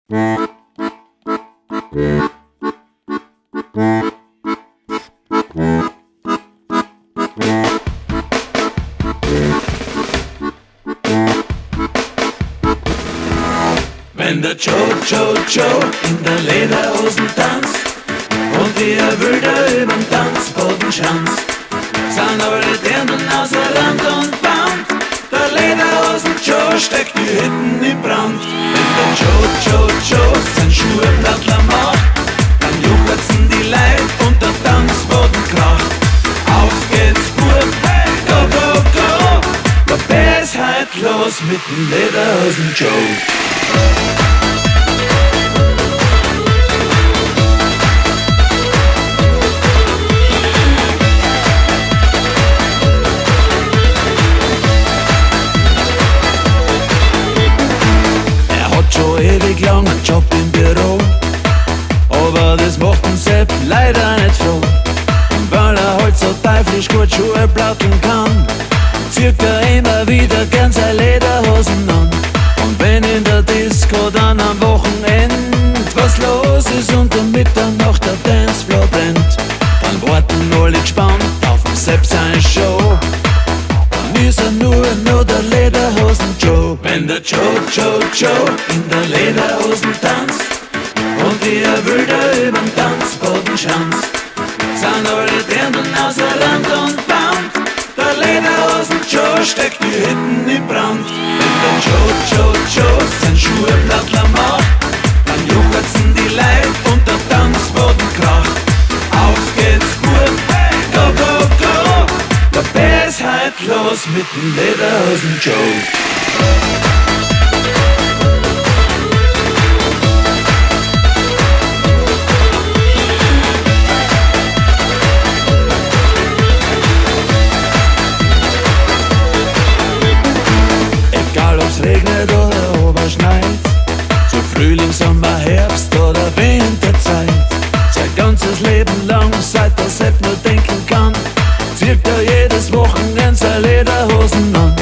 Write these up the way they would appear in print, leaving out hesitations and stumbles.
Wenn der Joe, Joe, Joe in der Lederhosen tanzt und wie er wilder übern Tanzboden schanzt, sind alle Dirndln außer Rand und Band. Der Lederhosen Joe steckt die Hütten in Brand. Wenn der Joe, Joe, Joe sein Schuhplattler macht, dann juchzen die Leid und der Tanzboden kracht. Auf geht's, Bub, go, go, go! Der Bär ist heut los mit dem Lederhosen Joe. Er hat schon ewig lang einen Job im Büro, aber das macht den Sepp leider nicht froh. Und weil er halt so teuflisch gut Schuhe platteln kann, zieht er immer wieder gern seine Lederhosen an. Und wenn in der Disco dann am Wochenende was los ist und um Mitternacht der Dancefloor brennt, dann warten alle gespannt auf dem Sepp seine Show. Dann ist er nur noch der Lederhosen Joe. Wenn der Joe, Joe, Joe in der Lederhosen tanzt und wie er wilder übern Tanzboden schanzt, sind alle Dirndln außer Rand und Band. Der Lederhosen Joe steckt die Hütten in Brand. Wenn der Joe, Joe, Joe sein Schuhplattler macht, dann juchzen die Leid und der Tanzboden kracht. Auf geht's, Bub, go, go, go! Der Bär ist heut los mit dem Lederhosen Joe. Egal ob's regnet oder ob er schneit, zu Frühling, Sommer, Herbst oder Winterzeit, sein ganzes Leben lang, seit der Sepp nur denken kann, zieht er jedes Wochenende seine Lederhosen an.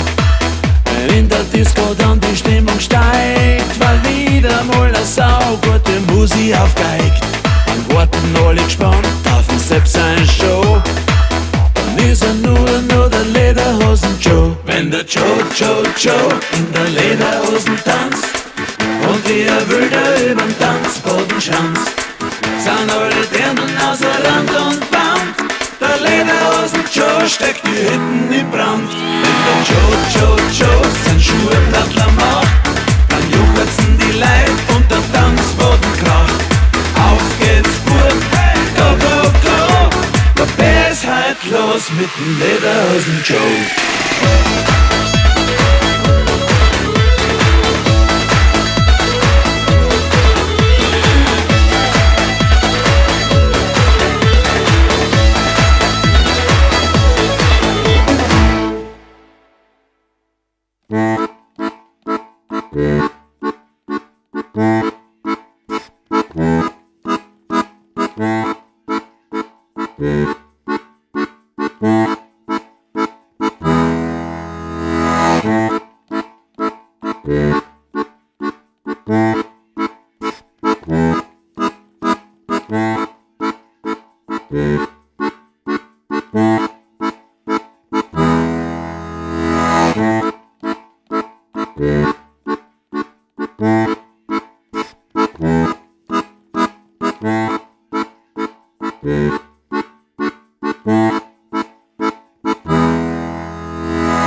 Wenn in der Disco dann die Stimmung steigt, weil wieder mal eine saugute Musi aufgeigt, dann warten alle gespannt auf den Sepp seine Show. Dann ist er nur noch der Lederhosen Joe. Wenn der Joe, Joe, Joe in der Lederhosen tanzt und wie er wilder übern Tanzboden schanzt, sind alle Dirndln außer Rand und Band. Der Lederhosen Joe steckt die Hütten in Brand. Wenn der Joe, Joe, Joe sein Schuhplattler macht, dann juchzen die Leid und der Tanzboden kracht. Auf geht's, Bub, go, go, go! Der Bär ist heut los mit dem Lederhosen Joe. Yeah.